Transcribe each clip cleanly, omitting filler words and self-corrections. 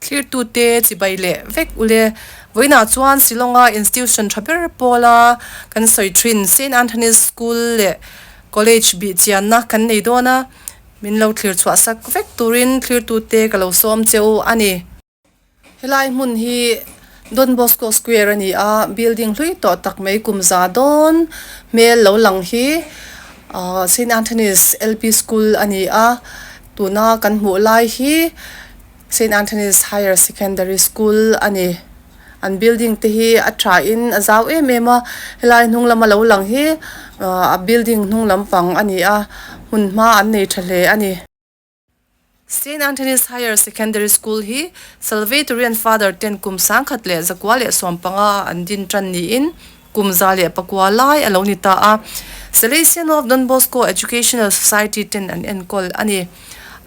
Thlirtute chibai leh vek ule. Vawiinah chuan Shillong-a institution tha ber pawla kan sawi thin Saint Anthony's School leh College bih chianna kan nei dawn a, min lo thlir chhuah sak vek turin thlirtute ka lo sawm che u a ni. Helai hmun hi Don Bosco Square a ni a, building hlui tawh tak mai kum za dawn hmel lo lang hi ahh Saint Anthony's LP School a ni a, tuna kan hmuh lai hi Saint Anthony's Higher Secondary School a ni. An building te hi a tha in a zau em em a, helai hnung lama lo lang hi ahh a building hnung lampang a ni a, hmun hma an nei tha hle a ni. Saint Anthony's Higher Secondary School hi Salvatorian Father ten kum sangkhat leh zakua leh sawmpanga an din tan niin kum 109 lai a lo ni ta a, Salesian of Don Bosco Educational Society ten an enkawl a ni.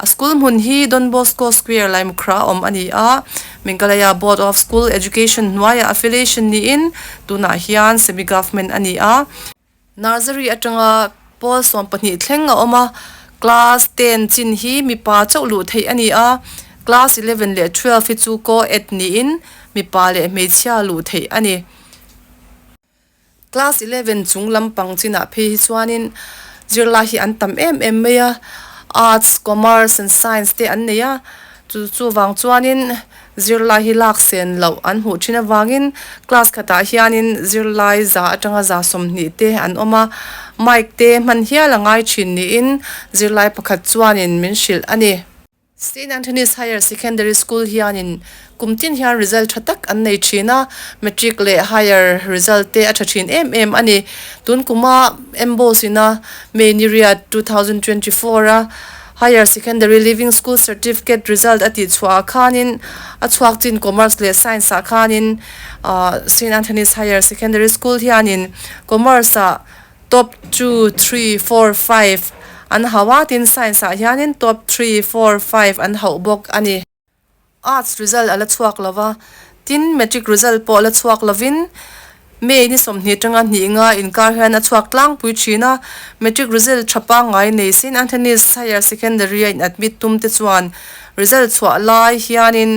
A school hmun hi Don Bosco Square Laimukhra awm a ni a, Meghalaya Board of School Education hnuaiah affiliation niin tunah hian semi-government a ni a. Nursery atanga pawl 12 thleng a awm a, class ten chin hi mipa chauh luh theih a ni a, class 11 leh 12 hi chu co-ed niin mipa leh hmeichhia luh theih a ni. Class 11 chung lampang chinah phei hi chuanin zirlai hi an tam em em mai a, arts, commerce and science te an nei a, chu chuvang chuanin zirlai hi lak sen loh an hmuh thin avangin class khatah hianin zirlai za atanga za 20 te an awm a, mic te hman hial a ngai thin niin zirlai pakhat chuanin min hrilh a ni. Saint Anthony's Higher Secondary School hianin kum tin hian result tha tak an nei thin a, Matric leh Higher result te a tha thin em em a ni. Tun kuma MBOS ina May ni riat 2024 a Higher Secondary Leaving School Certificate result a tih chhuah ah khanin a chhuak chin Commerce leh Science ah khanin Saint Anthony's Higher Secondary School hianin Commerce ah Top two, three, four, five an hauh a, tin science ah hianin top three, four, five an hauh bawk a ni. Arts result a la chhuak lo va, tin matric result pawh la chhuak lovin May ni 20 atanga hnih nga inkar hian a chhuak tlangpui thin a, matric result tha pangngai nei Saint Anthony's Higher Secondary a in admit tum te chuan result chhuah lai hianin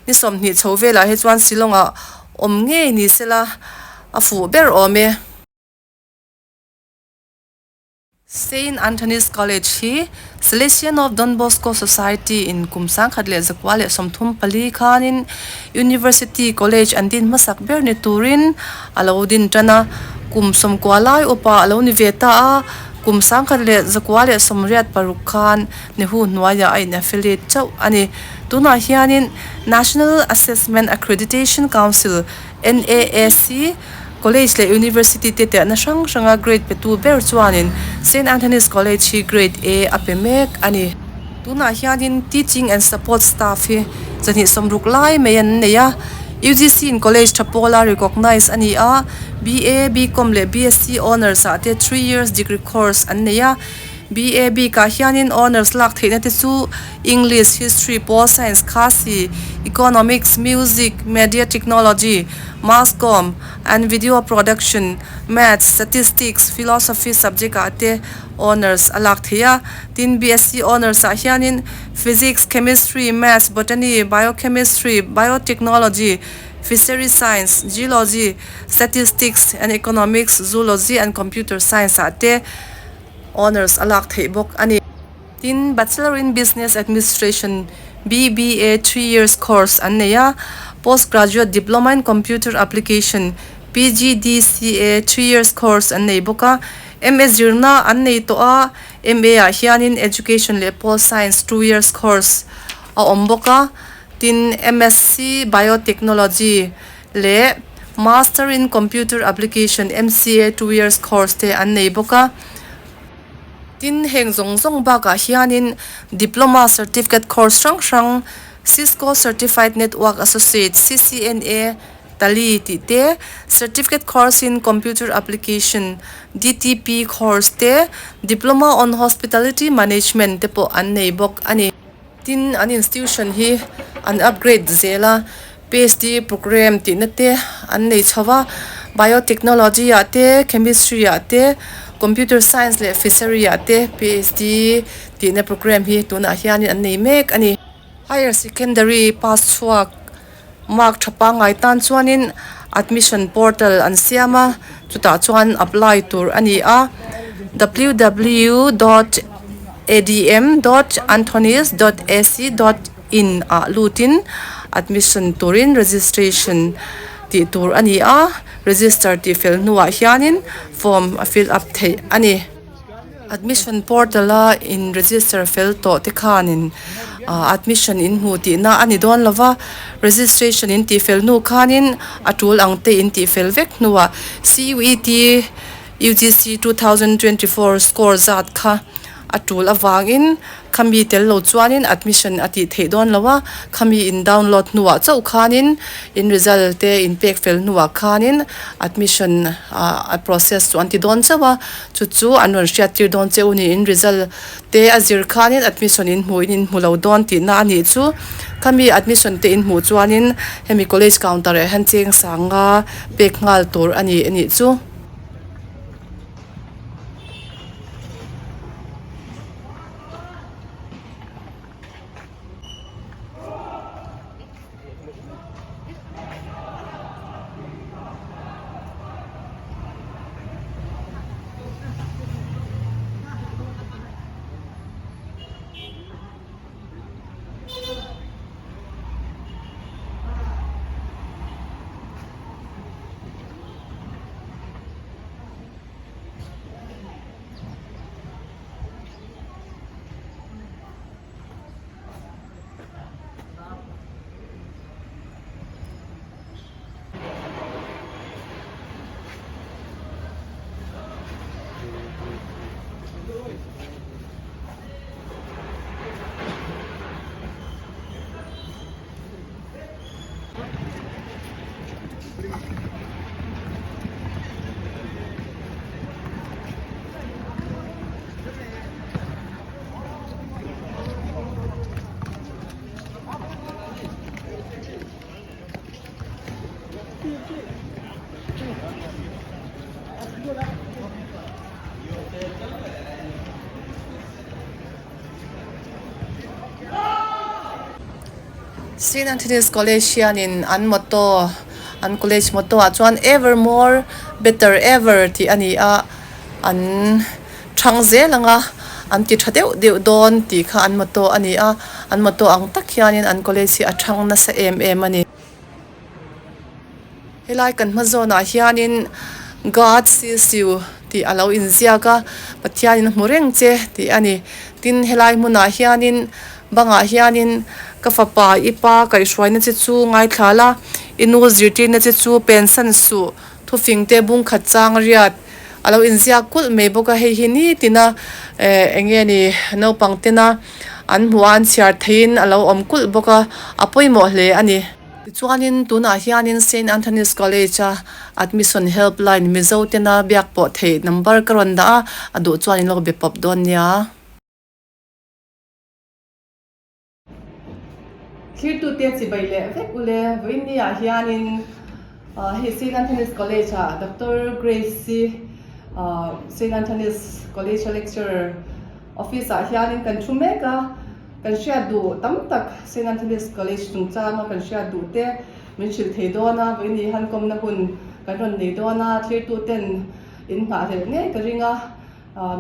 ni 20 chho velah hi chuan Shillong ah awm ngei ni sela a fuh ber awm e. Saint Anthony's College hi Salesian of Don Bosco Society in kum 1934 khanin University College an din hmasak ber ni turin a lo din tan a, kum 90 lai upa a lo ni ve ta a, kum 1986 khan Nehu hnuaiah a in affiliate chauh a ni. Tunah hianin National Assessment Accreditation Council, NAAC, College leh University te tehna hrang hranga grade petu ber chuanin Saint Anthony's College hi Grade A a pe mek a ni. Tunah hianin Teaching and Support Staff hi 260 lai mai an nei a, UGC in College tha pawla recognise a ni a, BA, BCom leh BSc Honours ah te 3 years degree course an nei a. BA bikah hianin Honours lak theihna te chu English, History, Pol Science, Khasi, Economics, Music, Media Technology, Mass Comm and Video Production, Maths, Statistics, Philosophy subject ah te Honours a lak theih a. Tin, BSc Honours ah hianin Physics, Chemistry, Maths, Botany, Biochemistry, Biotechnology, Fishery Science, Geology, Statistics and Economics, Zoology and Computer Science ah te Honours a lak theih bawk a ni. Tin, Bachelor in Business Administration, BBA, 3 years course an nei a, Post Graduate Diploma in Computer Application, PGDCA, 3 years course an nei bawk a, MA zirna an nei tawh a, MA ah hianin Education leh Pol Science 2 years course a awm bawk a, tin MSc Biotechnology leh Master in Computer Application, MCA, 2 years course te an nei bawk a. Tin, heng zawng zawng bakah hianin Diploma Certificate course hrang hrang Cisco Certified Network Associate, CCNA, Tally tih te, Certificate course in Computer Application, DTP course te, Diploma on Hospitality Management te pawh an nei bawk a ni. Tin, an institution hi an upgrade zel a, PhD programme tihna te an nei chho va, biotechnology ah te, chemistry ah te, computer science leh fishery ah te PhD tihna programme hi tunah hianin an nei mek a ni. Higher Secondary pass chhuak mark tha pangngai tan chuanin admission portal an siam a chutah chuan apply tur a ni a w w dot adm dot anthonys dot ac dot in ah lutin admission turin registration tih tur a ni a register tih fel hnuah hianin form a fill up theih a ni. Admission portal a in register fel tawh te khanin ah admission in hmu tihna a ni dawn lova registration in tih fel hnu khanin a tul ang te in tih fel vek hnuah C_U_E_T U_G_C 2024 score zat kha a tul avangin Khami tel lo chuanin admission a tih theih dawn lo a, khami in download hnuah chauh khanin in result te in pek fel hnuah khanin admission a process chu an ti dawn chauh a, chu chu an rawn hriat tir dawn che u ni in result te a zir khanin admission in hmuh in in hmu lo dawn tihna a nih chu. Khami admission te in hmuh chuanin hemi college counter ah hian cheng sanga pek nghal tur a ni a nih chu. Saint Anthony's College hianin an motto an college motto ah chuan ever more better ever tih a ni a an thang zel ang a an ti tha deuh deuh dawn tih kha an motto a ni a an motto ang tak hianin an college hi a thang nasa em em a ni. Helai kan hma zawnah hianin God sees you tih a lo inziak a, Pathianin a hmu reng che tih a ni. Tin, helai hmunah hianin bangah hianin ka fapa i pa kaihhruaina che chu ngaithla la, i nu zirtirna che chu pensan suh, thufing te bung khat chang riat a lo inziak kulh mai bawk a, hei hi nitina eh eng nge ni naupang tena an hmuh a an chhiar theihin a lo awm kulh bawk a, a pawimawh hle a ni. Tichuanin tunah hianin Saint Anthony's College-a admission helpline Mizo tena biak pawh theih number ka rawn dah a, a duh chuan in lo be pawp dawn nia. Thirtute chibai leh vek ule vawiinniah hianin hei Saint Anthony's College-ah Doctor Grace-i Saint Anthony's College-a lecturer office-ah hianin kan thu mek a. Kan hriat duh tam tak Saint Anthony's College chungchanga kan hriat duh te min hrilh thei dawn a, vawiin han kawmna hun kan rawn nei dawn a, thirtu ten in nghahhlelh ngei ka ring a,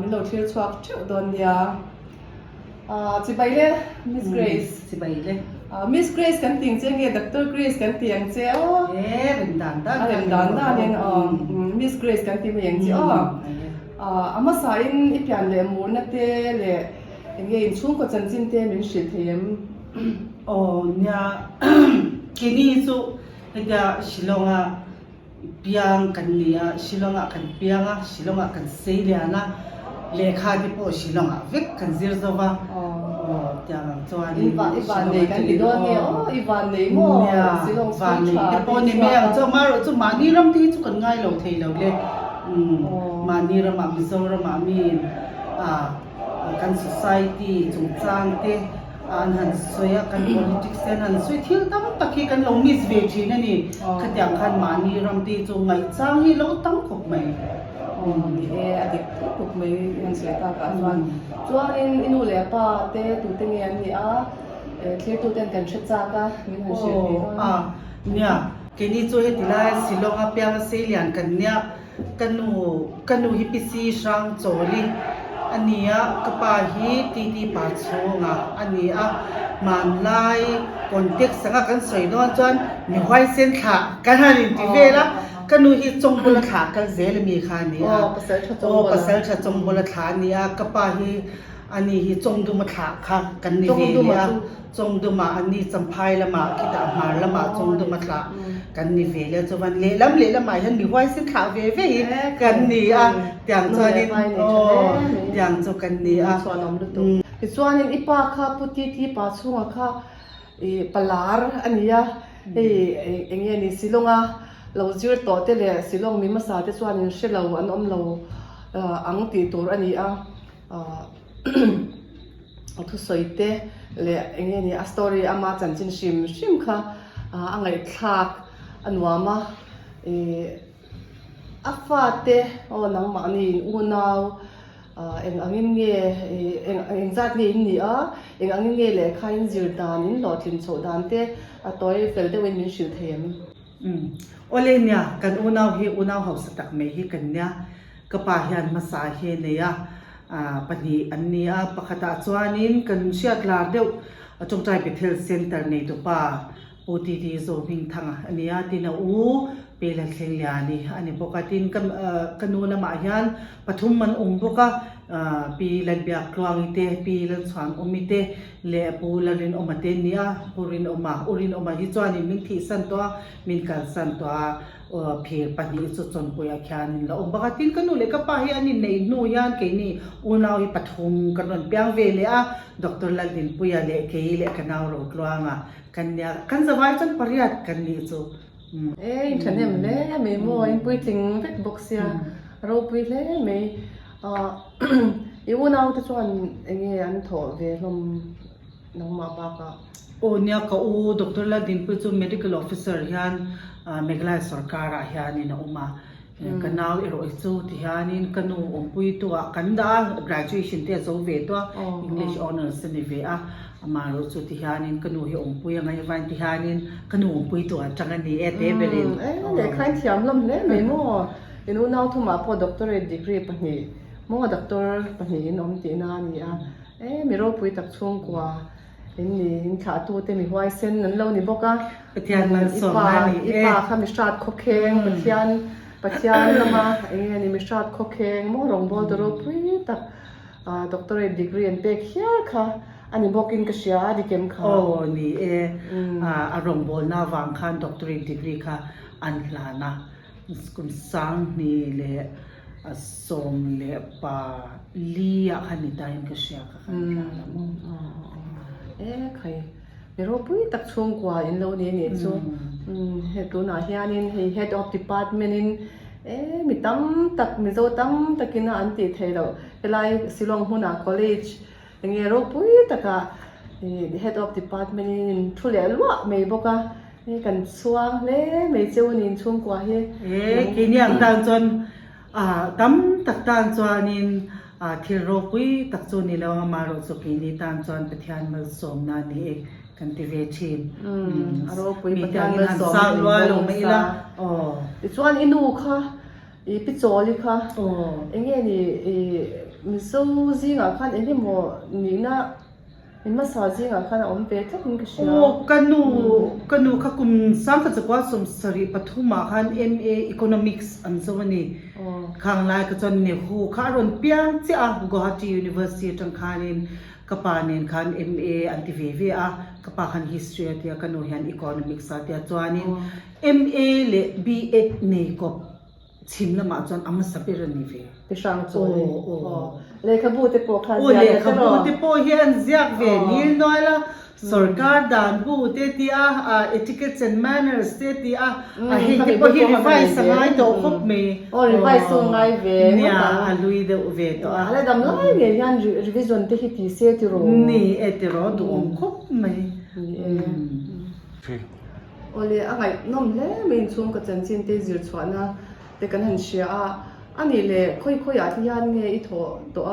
min lo thlir chhuak theuh dawn nia. Chibai le Miss Grace. Chibai le. Miss Grace kan ti ang che nge Doctor Grace kan ti ang che aw. E rem dan dan. A rem dan dan in aw Miss Grace kan ti mai ang che aw. A hmasa in i pian leh murna te leh Eng nge inchhungkaw chanchin te min hrilh thei em? Aw nia, keini chu hetia Shillong-a piang kan ni a, Shillong-ah kan piang a, Shillong-ah kan sei lian a, lehkha te pawh Shillong-ah vek kan zir zo va, aw tiang ang chuanin Shillong atangin aw nia vannei te pawh ni mai ang chu, amaherawhchu mahni ram te hi chu kan ngai lo thei lo le, mahni ramah Mizoramah miin a. Kan society chungchang te an han sawi a, kan politics te an han sawi thil tam tak hi kan lo miss ve thin a ni. Khatiang khan mahni ram te hi chu ngaihchang hi lo tam khawp mai. Aw ni e, a dik khawp khawp mai i han sawi tak ah chuan. Chuanin i nu leh pa te tute nge an nih a, Thlirtuten kan hre chak a, min han hrilh thei dawn. Aw, a, nia. Keini chu heti lai Shillong a pianga seilian kan nia, ka nu, ka nu hi PC hrang chawli a ni a, ka pa hi TT pa chhunga a ni a, hmanlai context anga kan sawi dawn chuan mi huaisen thlah kan han inti vel a, ka nu hi Chawngbula thlah kal zel ami kha a ni a, aw Pasaltha Chawngbula thlah a ni a, ka pa hi Ani hi Chawngduma thlah kha kan ni ve leh a, Chawngduma an ni Champhai lamah khitah Hmar lamah Chawngduma thlah kan ni ve leh a, chuan lehlam lehlamah hian mi huaisen thlah ve ve hi kan ni a, tiang chuanin aw tiang chu kan ni a. Tichuanin i pa kha Pu Titi pa chhunga kha i palar a ni a, hei eng nge ni Shillong-a lo zir tawh te leh Shillong mi hmasa te chuanin hre lo an awm lo ang tih tur a ni a. A thusawi te leh eng nge ni a story ama chanchin hrim hrim kha a ngaihthlak a nuam a ih a fate aw nangmahni in unau eng angin nge ih eng engzat nge in nih a eng angin nge lehkha in zir dan in hlawhtlin chhoh dan te a tawi fel deuhin min hrilh thei em? Umm awle nia kan unau hi unau hausa tak mai hi kan nia. Ka pa hian hmasa hi a nei a, pahnih an ni a, pakhatah chuanin kan hriat lar deuh Tawngtai Bethel Centre neitupa Pu TT Zohmingthanga a ni a, tin a u Pi Lalthlengliani a ni bawk a, tin ka ka nu lamah hian pathum an awm bawk a, Pi Lalbiaktluangi te, Pi Lalchhuanawmi te leh Pu Lalrinawma te an ni a, Pu Rinawma, U Rinawma hi chuanin min thihsan tawh a, min kalsan tawh a. Phir pahnih chu chawnpuiah khian la awm bawk a, tin ka nu leh ka pa hi an inneih hnu hian keini unau hi pathum kan rawn piang ve leh a, Doctor Laldinpuia leh kei leh ka nau Rotluanga kan nia, kan zavai chuan pariat kan nih chu. E in thahnem hle mai maw, in puitling vek bawk sia, ropui hle mai. I unau te chuan eng nge an thawh ve hlawm? Nangmah bakah. Aw nia ka u Doctor Laldinpuii chu Medical Officer hian Meghalaya sorkarah hianin a awm a, ka nau erawh hi chu tihianin ka nu awmpui tu ah kan dah a, graduation te a zo ve tawh a, English Honours a ni ve a, amaherawh chu tihianin ka nu hi awmpui a ngaih avangin tihianin ka nu awmpui tu ah tang a ni e te berin. E lehkha in thiam hlawm hle mai maw? In unau thumah pawh Doctorate degree pahnih maw Doctor pahnih in awm tihna a ni a. E mi ropui tak chhungkua in ni in thlahtute mi huaisen an lo ni bawk a. Pathian malsawmna a ni e. I pa kha mi hrat khawkheng Pathian Pathian lama eng nge ni mi hrat khawkheng maw rawngbawltu ropui tak doctorate degree an pek hial kha a ni bawkin ka hria a dikem kha. Aw ni e, a rawngbawlna avang khan doctorate degree kha an hlan a. Kum 2014 ah khan ni tain ka hria ka khan hla la maw. E khai mi ropui tak chhungkua in lo ni anih chu hei tunah hianin hei head of department in e mi tam tak mizo tam takin a an tih theih loh helai Shillong hmunah college Enge ropui takah ih head of department in in thu leh luah mai bawk a, hei kan chhuang hle mai cheu a ni inchhungkua hi. E keini ang tan chuan ah tam tak tan chuanin ah thil ropui tak chu ni lo ang amaherawh chu keini tan chuan Pathian malsawmna a ni e kan ti ve thin. A ropui Mite Pathian angin han malsawmna sang in luai lo bawng mai sa. ila aw. Tichuan i nu kha I pi Chawli kha eng nge ni i Mizo zingah khan eng emaw nihna i hmasa zingah khan a awm ve tlat in ka hria. Aw ka nu ka nu kha kum 1973 ah khan MA Economics an zo a ni. Khang lai kha chuan Nehu kha a rawn piang chiah a Guwahati University atang khanin ka pa nen khan MA an ti ve ve a, ka pa khan History a tia ka nu hian Economics a tia chuanin MA leh B.Ed nei kawp chhim lamah chuan a hmasa ber a ni ve. Ti hrang chu a ni. Aw. Lehkhabu te pawh kha ziak ve tawh. Lehkhabu te pawh hi an ziak ve nil nual a, sorkar dan bu te ti a, etiquettes and manners te ti a, a hei te pawh hi revise a ngai tawh khawp mai. Aw revise chu a ngai ve ngawt ang. Nia, a lui deuh ve tawh a. A la dam lai ngei hian revision te hi ti se tiraw. Ni e tiraw, duhawm khawp mai. Ni e. Awle, a ngaihnawm hle mai inchhungkaw chanchin te zir chhuahna te kan han hria a, a nih leh khawi khawiah te hian nge i thawh tawh a,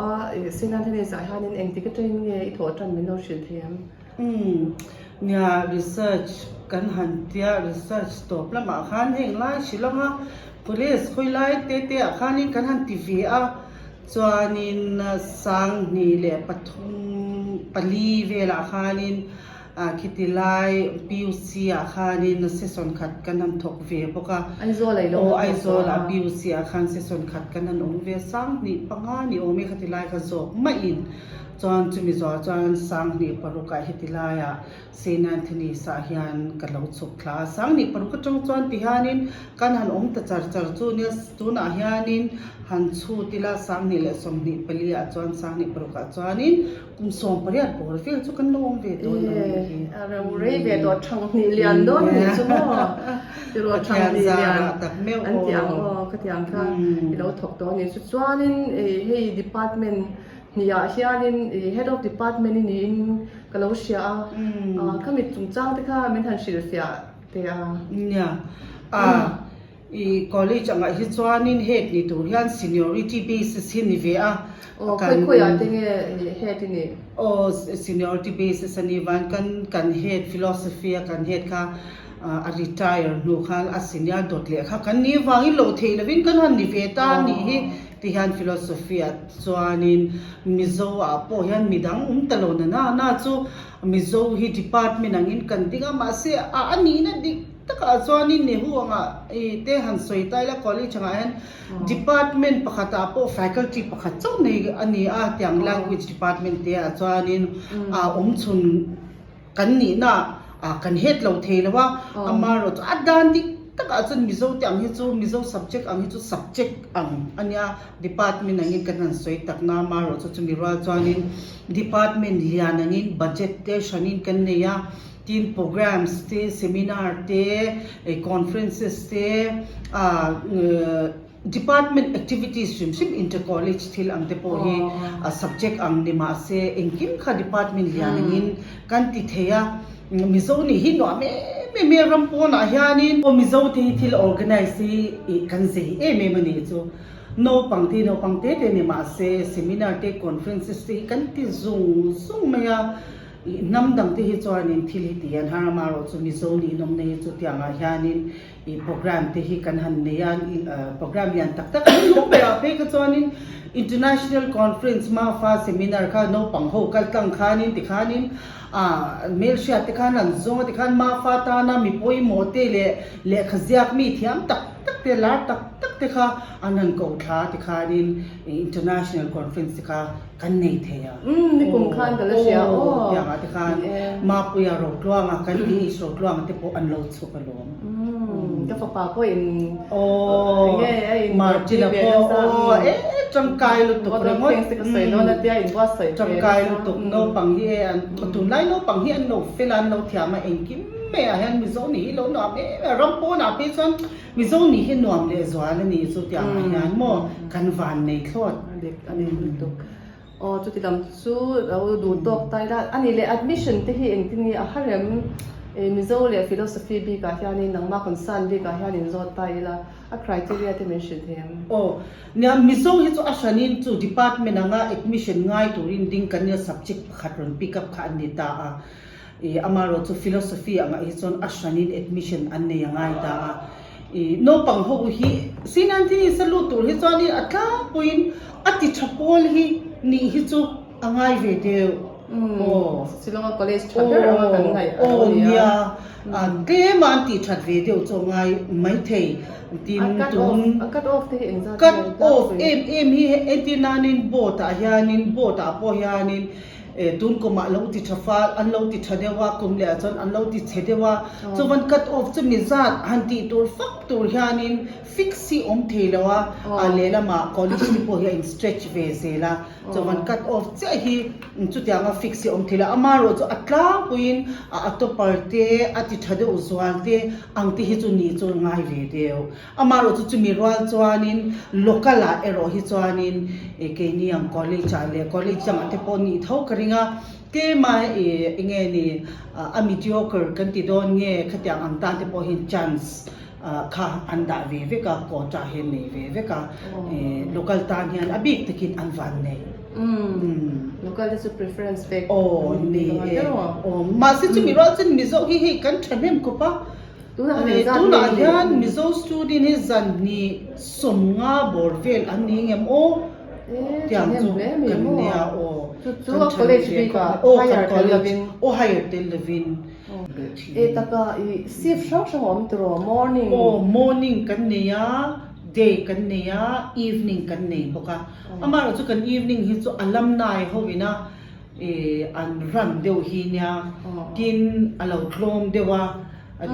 Sinan Tennis ah hianin engtik atangin nge i thawh tan min lo hrilh thei ang? Umm, nia research kan han tia research tawp lamah khan heng lai Shillong a police khawi lai te te ah khanin kan han ti ve a, chuanin Sanghnih leh pathum pali velah khanin ah khiti lai PUC ah khanin session khat kan han thawk ve bawk a, aw Aizawl ah PUC ah khan session khat kan han awm ve a, Sanghnih panga ni awm e khati lai kha zawk maiin. Chuan chumi zawh chuan Sanghnih parukah heti laiah Saint Anthony's ah hian ka lo chhuk thla a, Sanghnih paruk atang chuan ti hianin kan han awm ta char char chu nia, tunah hianin han chhut ila Sanghnih leh 24 ah chuan Sanghnih parukah chuanin kum 18 bawr vel chu kan lo awm ve dawn lo nih hi. A reu rei ve tawh Thanghnih lian dawn nih chu maw tiraw Thanghnih lian an ti ang aw khatiang kha i lo thawk tawh a nih chu chuanin hei department Hniah hianin i Head of Department i niin ka lo hria a, ka mit chungchang te kha min han hrilhfiah teh a. Nia, a i college angah hi chuanin head ni tur hian seniority basis hi ni ve a. Aw, khawi khawiah te nge i head i nih? Aw, seniority basis a ni van kan kan head philosophy a kan head kha a retire hnu khan a senior dawt leh kha kan nih vangin loh theih lovin kan han ni ve ta a nih hi. Ti hian philosophy ah chuanin Mizo ah pawh hian midang awm ta lo na na na chu Mizo hi department angin kan ding a, mahse a a nihna dik takah chuanin Nehu angah i te han sawi ta ila college angah hian department pakhatah pawh faculty pakhat chauh nei a ni a, tiang language department te ah chuanin a awm chhun Kan nihna ah kan het lo thei lo a, amaherawh chu a dan dik takah chuan Mizo te ang hi chu Mizo subject ang hi chu subject ang a nia, department angin kan han sawi tak na amaherawh chu chumi rual chuanin department lian angin budget te hranin kan nei a, tin programs te seminar te conferences te ah Department activities hrim hrim inter college thil ang te pawh hi a subject ang ni mah se engkim kha department lian angin kan ti thei a, Mizo nih hi nuam em em e ram pawnah hianin. Aw Mizo te hi thil organize hi kan zei em em a nih chu. Naupang te hi naupang te te ni mah se seminar te conferences te hi kan ti zung zung mai a, hnam dang te hi chuanin thil hi ti an har a, amaherawhchu Mizo nih nawmna hi chu tiangah hianin I program te hi kan han nei a, program lian tak tak an luh ber ah phei kha chuanin International Conference Mafa Seminar kha naupang ho kal tlang khanin tikhanin ah hmelhriat te khan an zawng a tikhan Mafa tana mi pawimawh te leh lehkha ziak mi thiam tak tak te lar tak tak te kha an han ko thla a tikhanin International Conference te kha kan nei thei a. Umm nikum khan ka la hria aw. Tiangah te khan Mapuia Rotluanga kan English Rotluanga te pawh an lo chhuk alawm. Umm ka fapa pawh in aw enge a in Martina pawh aw e tangkai lutuk ringawt thanks te ka sawi dawn a tia in buatsaih ve tangkai lutuk naupang hi e an tunlai naupang hi an lo fel a an lo thiam a engkim mai ah hian Mizo nih hi lo nuam em em a ram pawnah phei chuan Mizo nih hi nuam leh zual a nih chu tiang ah hian maw kan van nei thlawt. A dik a ni lutuk. Aw chuti lam chu lo duh tawk ta ila a nih leh admission te hi engtin nge a harem Mizo leh philosophy bik ah hianin nangmah concern bik ah hian inzawt ta ila a criteria te min hrilh thei ang. Aw nia Mizo hi chu a hranin chu department anga admission ngai turin ding kan nia subject pakhat rawn pick up kha an ni ta a. I amaherawh chu philosophy angah hi chuan a hranin admission an nei a ngai ta a. I naupang ho hi Saint Anthony's a lut tur hi chuanin a tlangpuiin a ti tha pawl hi nih hi chu a ngai ve deuh. Aw. Shillong-a college tha ber anga kan ngaih a lo nia. Aw nia. Tlema an tih that ve deuh chu a ngai maithei. Tin tun. A cut off te hi engzat nge? Cut off em em hi entirnanin board ah hianin board ah pawh hianin Tun kumah lo ti tha fal, an lo ti tha deuh a, kum leh ah chuan an lo ti chhe deuh a, chuvan cut off chu mi zat han tih tur fak tur hianin fix hi awm thei lo a, a lehlamah college te pawh hi a in stretch ve zel a, chuvan cut off chiah hi chutianga fix hi awm thei lo, amaherawh chu a tlangpuiin a topper te, a ti tha deuh zual te ang te hi chu nih chu ngai ve deuh. Amaherawh chu chumi rual chuanin local ah erawh hi chuanin ih keini ang college ah leh college dangah te pawh nih tho ka ring a, tlema ih enge ni a mediocre kan ti dawn nge khatiang ang tan te pawh hian chance ah kha an dah ve vek a, quota hi an nei ve vek a, ih local tan hian a bik takin an van nei. Umm local te chu preference pek Aw ni e aw mahse chumi rual chuan Mizo hi hei kan thahnem khawp a tunah hian Mizo student hi zan hnih 50 bawr vel an ni ngem aw tiang chu kan nia aw kan college bik ah higher tel lovin aw higher tel lovin e taka i shift hrang hrang a awm tiraw morning aw morning kan nei a day kan nei a evening kan nei bawk a. Amaherawh chu kan evening hi chu alumni ho ina ih an run deuh hi nia tin a lo tlawm deuh a,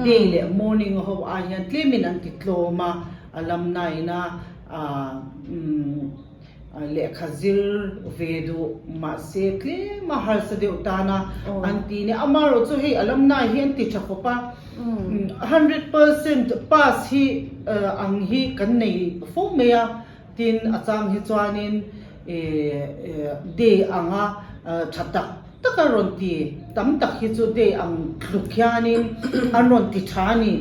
day leh morning ho ai hian tlemin an ti tlawm a, alumni ina ah umm lehkha zir ve duh mahse tlema harsa deuh tana an ti nia. Amaherawh chu hei alumni hi an ti tha khawp a, 100% pass hi ang hi kan nei fo mai a. Tin, a chang hi chuanin day anga tha tak tak a rawn ti tam tak hi chu day ang tluk hianin an rawn ti tha a ni.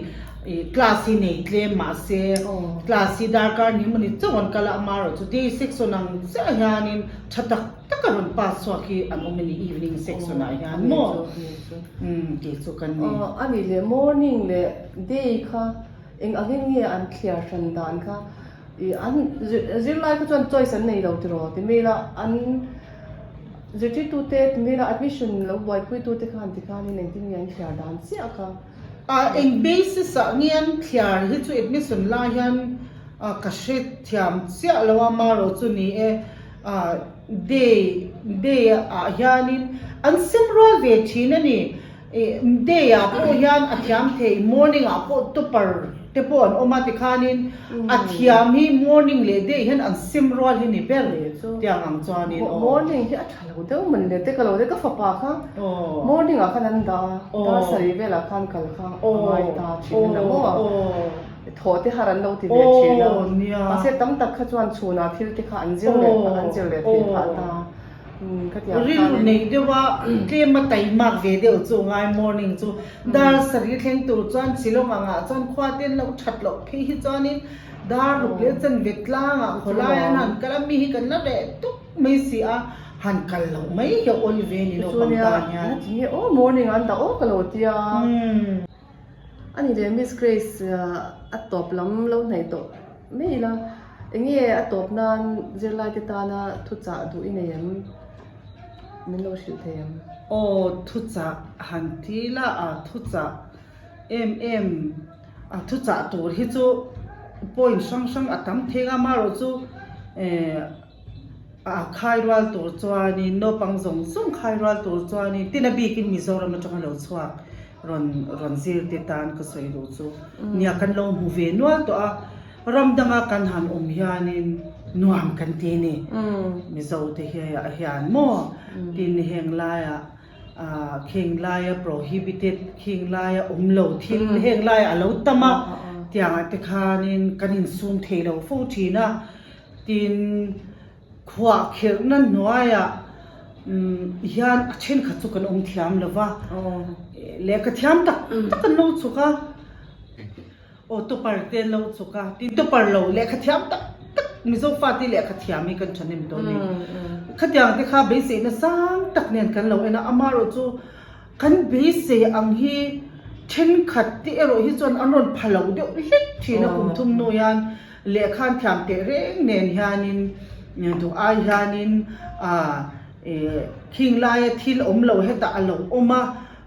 Class hi nei tlem mahse class hi darkar ni emaw ni chauh an kal a, amaherawhchu day section ang chiah hianin tha tak tak a rawn pass chhuak hi an awm a ni evening section ah hian maw? Tih chu kan ni. A nih leh morning leh day kha eng angin nge an thliar hran dan kha? Ih an zirlai kha chuan choice an nei lo tiraw ti mail a an zirtirtute ti mail a admission lo buaipuitute khan tikhanin engtin nge an thliar dan chiah kha. A eng basis ah nge an thliar hi chu admission lai hian ka hre thiam chiah lo a marawh chu ni e day day ah hianin an sem rual ve thin a ni. Ih day ah pawh hian a thiam thei morning ah pawh topper te pawh an awm a tikhanin a thiam hi morning leh day hian an sim rual hi ni ber tiang ang chuanin aw. Morning hi a tha lo deuh mawn le te ka lo de ka fapa kha morning ah khan an dah a dar sarih velah khan kal kha a ngai ta thin a maw thawh te har an lo ti ve thin a mahse tam tak kha chuan chhunah thil te kha an zir leh an zir leh theih phah ta. Rilru nei deuh a, tlem a taimak ve deuh chu ngai morning chu dar sarih thleng tur chuan Shillong angah chuan khua te an lo that loh phei hi chuanin dar ruk leh chanve tlangah khawlai an han kal a, mi hi kan la reh tuk mai si a, han kal loh mai hi a awl ve ni naupang tan hian. Tinge aw morning an dah aw ka lo tia. A ni leh Miss Grace a tawp lam lo hnaih tawh mai ila. Enge a tawp nan zirlaite tana thuchah duh i nei em? Min lo hrilh thei em? Aw, thuchah han ti la a, thuchah em em a thuchah tur hi chu point hrang hrang a tam thei a, amaherawh chu eh a khai rual tur chuanin naupang zawng zawng khai rual tur chuanin tin a bikin Mizoram atanga lo chhuak rawn rawn zir te tan ka sawi duh chu nia kan lo hmu ve nual tawh a. Ram danga kan han awm hianin nuam kan ti a ni. Mizo te hi hian maw tin heng laia khing laia prohibited khing laia awm lo thil heng laia a lo tam a tiangah te khanin kan insum thei lo fo thin a. Tin khuahkhirhna hnuaiah hian a thenkhat chu kan awm thiam lo va, lehkha thiam tak tak an lo chhuk a. Aw topper te an lo chuk a, tin topper lo lehkha thiam tak tak Mizo fate lehkha thiam hi kan thahnem dawn a ni. Khatiang te kha beiseina sang tak nen kan lo en a, amaherawh chu kan beisei ang hi thenkhat te erawh hi chuan an rawn pha lo deuh hlek thin a, kum thum hnu hian lehkha an thiam teh reng nen hianin duh ai hianin ah khing laia thil awm lo hetah a lo awm a.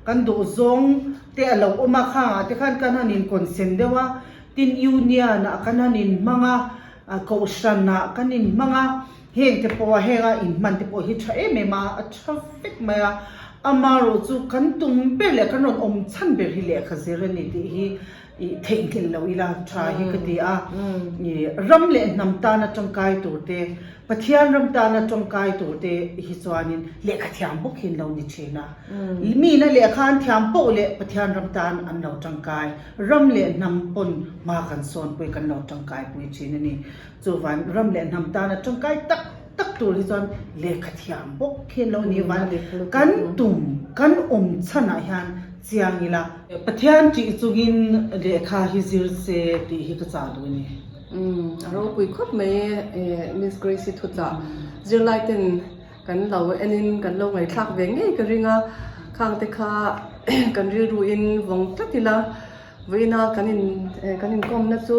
Kan duh zawng te a lo awm a, khangah te khan kan han inkawnsen deuh a, tin union ah kan han inhmang a, kohhran ah kan inhmang a, heng te pawh a heng a inhman te pawh hi tha em em a, a tha vek mai a, amaherawh chu kan tum ber leh kan rawn awm chhan ber hi lehkha zir a ni tih hi ih theihnghilh lo ila tha hi ka ti a, ih ram leh hnam tana tangkai tur te, Pathian ram tana tawngkai tur te hi chuanin lehkha thiam bawk hi an lo ni thin a. Mina lehkha an thiam poh leh Pathian ram tan an lo tangkai, ram leh hnam pawn hma kan sawnpui kan lo tangkai pui thin a ni. Chuvan ram leh hnam tana tangkai tak tak tur hi chuan lehkha thiam bawk hi an lo ni van kan tum kan awm chhanah hian chiang ila. Pathian tih chungin lehkha hi zir se tih hi ka chah duh a ni. Umm a ropui khawp mai e Miss Grace-i thuchah zirlai ten. kan lo enin kan lo ngaihthlak ve ngei ka ring a, khang te kha kan rilru in vawng tlat ila vawiina kan in kan inkawmna chu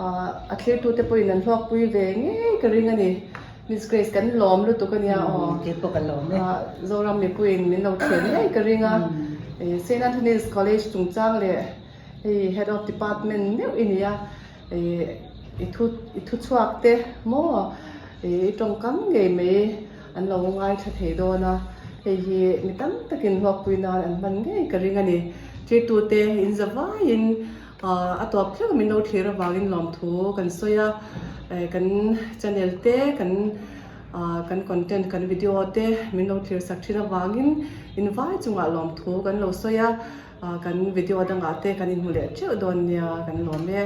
ah a thlirtu te pawhin an hlawkpui ve ngei ka ring a ni. Miss Grace kan lawm lutuk a nia aw. Kei pawh ka lawm e. Zoram mipuiin min lo thlen ngei ka ring a. Saint Anthony's College chungchang leh hei Head of Department meuh i ni a. I thu i thu chhuak te maw i tawngkam ngei mai an lo ngaithla thei dawn a. Hei hi mi tam takin hlawkpui nan an hman ngei ka ring a ni. Tirtute in za vaiin A tawp thleng min lo thlir avangin lawmthu kan sawi a, kan channel te kan kan content kan video te min lo thlir sak thin avangin invai chungah lawmthu kan lo sawi a, kan video dangah te kan inhmu leh teuh dawn nia kan lawm e.